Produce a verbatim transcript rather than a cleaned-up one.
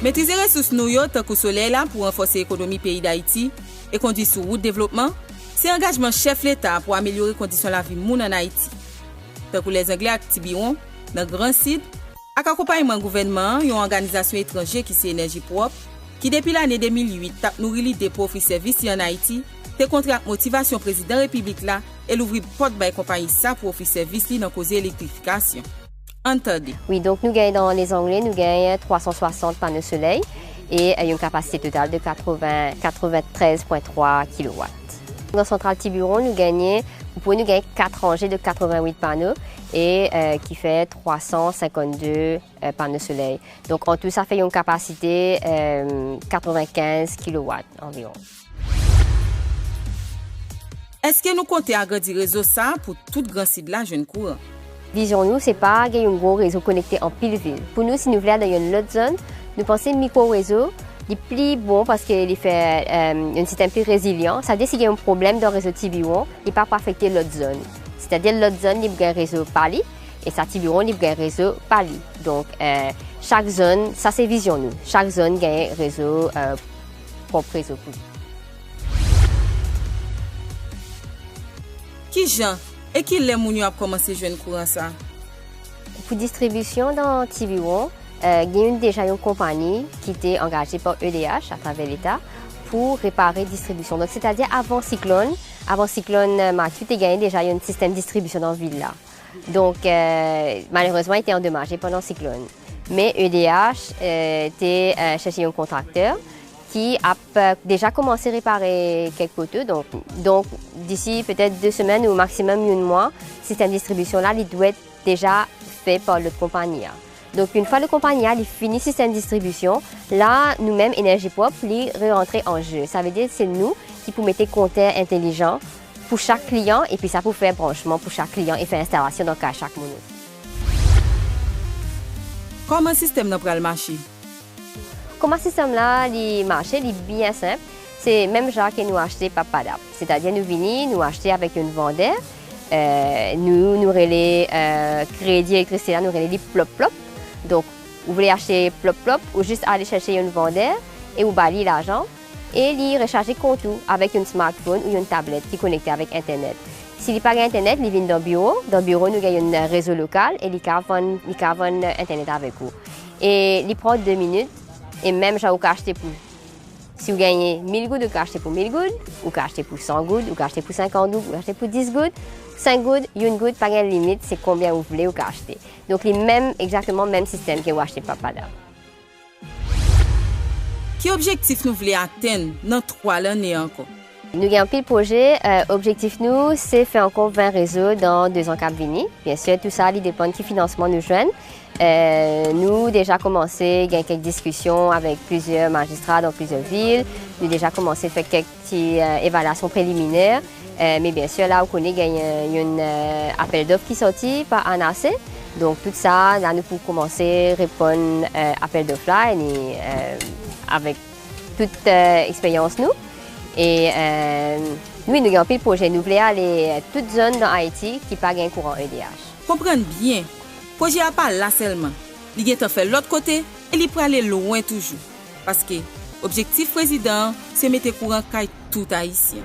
Metrize resous nou yo, tankou solèy la, pou ranfòse ekonomi peyi Dayiti e kondui sou wout devlopman, se angajman chèf Leta pou amelyore kondisyon lavi moun ann Ayiti. Tankou Lèzangle ak Tibiwon, nan Gran Sid, ak akonpayman gouvènman an, yon òganizasyon etranje ki se Enèji Pwòp, ki depi lane de mil uit t ap nouri lide pou ofri sèvis li ann Ayiti, te kontre ak motivasyon Prezidan Repiblik la e louvri pòt bay konpayi sa pou ofri sèvis li nan koze elektrifikasyon. Ann tande. Wi, donk nou genyen nan Lèzangle, nou genyen twa san swasant pano solèy e, e yon kapasite total de katreven, katreventrèz pwen twa kilowat. Nan santral Tibiwon, nou genyen, pou nou genyen kat ranje de katrevenwit pano e, e ki fè twa san senkannde, e, pano solèy. Donk, an tou, sa fè yon kapasite, e, katrevenkenz kilowat anviwon. Èske nou konte agrandi rezo sa a pou tout Gran Sid la jwenn kouran? Vizyon nou, se pa gen yon gwo rezo konekte anpil vil. Pou nou, si nou vle al nan yon lòt zòn, nou panse mikwo rezo, li pli bon paske li fè, e, yon sistèm pli rezilyan. Sa vle di si gen yon pwoblèm nan rezo Tibiwon, li pa pou afekte lòt zòn. Sètadi lòt zòn, li gen rezo pa li, e sa Tibiwon, li gen rezo pa li. Donk, e, chak zòn, sa se vizyon nou. Chak zòn gen rezo, e, pwòp rezo pou li. Kijan e kilè moun yo ap kòmanse jwenn kouran sa? Pou distribisyon nan Tibiwon, e, gen yon, deja yon konpayi ki te angaje pa E D H atravè Leta pou repare distribisyon. Donk, sètadi avan siklòn, avan siklòn, e, Matye, te genyen deja yon sistèm distribisyon nan vil la. Donk, e, malerezman, li te andomaje pandan siklòn. Men E D H, e, te, e, chèche yon kontraktè ki ap, e, deja kòmanse repare kèk poto. Donk, donk, disi petèt de semèn ou maksimòm yon mwa, sistèm distribisyon la, li dwèt deja fè pa lòt konpayi a. Donk, yon fwa lòt konpayi a, li fini sistèm distribisyon, la, nou menm, Enèji Pwòp, li re-rantre an je. Sa vle di, se nou ki pou mete kontè entèlijan pou chak kliyan, epi sa pou fè branchman pou chak kliyan e fè enstalasyon nan kay chak moun. Kòman sistèm nan pral mache? Kòman sistèm la, li mache, li byen senp. Se menm jan ke nou achte pap padap. Sètadi nou vini, nou achte avèk yon vandè, e, nou, nou rele, e, kredi elektrisite la, nou rele li plòp plòp. Donk, ou vle achte plòp plòp, ou jis ale chèche yon vandè e ou ba li lajan. E li rechaje kont ou avèk yon smartphone ou yon tablèt ki konekte avèk entènèt. Si li pa gen entènèt, li vin nan biwo. Nan biwo, nou gen yon rezo lokal e li ka vann, li ka vann entènèt avèk ou. E li pran de minit, e menm jan ou ka achte pou, si ou genyen mil goud, ou ka achte pou mil goud, ou ka achte pou san goud, ou ka achte pou senkant goud, ou ka achte pou dis goud, senk goud, yon goud, pa gen limit, se konbyen ou vle ou ka achte. Donk, li menm, egzakteman menm sistèm ke ou achte pap padap. Ki objektif nou vle atenn nan twa lane ankò? Nou gen anpil pwojè. E, objektif nou, se fè ankò ven rezo nan de zan k ap vini. Byen si, tou sa, li depann ki finansman nou jwenn. E, nou deja kòmanse gen kèk diskisyon avèk plizyè majistra nan plizyè vil. Nou deja kòmanse fè kèk ti, e, evalyasyon preliminè. E, men byen si, la, ou konnen genyen yon, e, apèl dòf ki sòti pa ANASE. Donk, tout sa, la, nou pou kòmanse reponn, e, apèl dòf la, e ni, e, avèk tout, e, eksperyans nou. E, e, wi, nou gen anpil pwojè. Nou vle ale, e, tout zòn nan Ayiti ki pa gen kouran E D H. Konprann byen, pwojè a pa la sèlman. Li gentan fè lòt kote e li prale lwen toujou. Paske, objektif prezidan an, se mete kouran kay tout Ayisyen.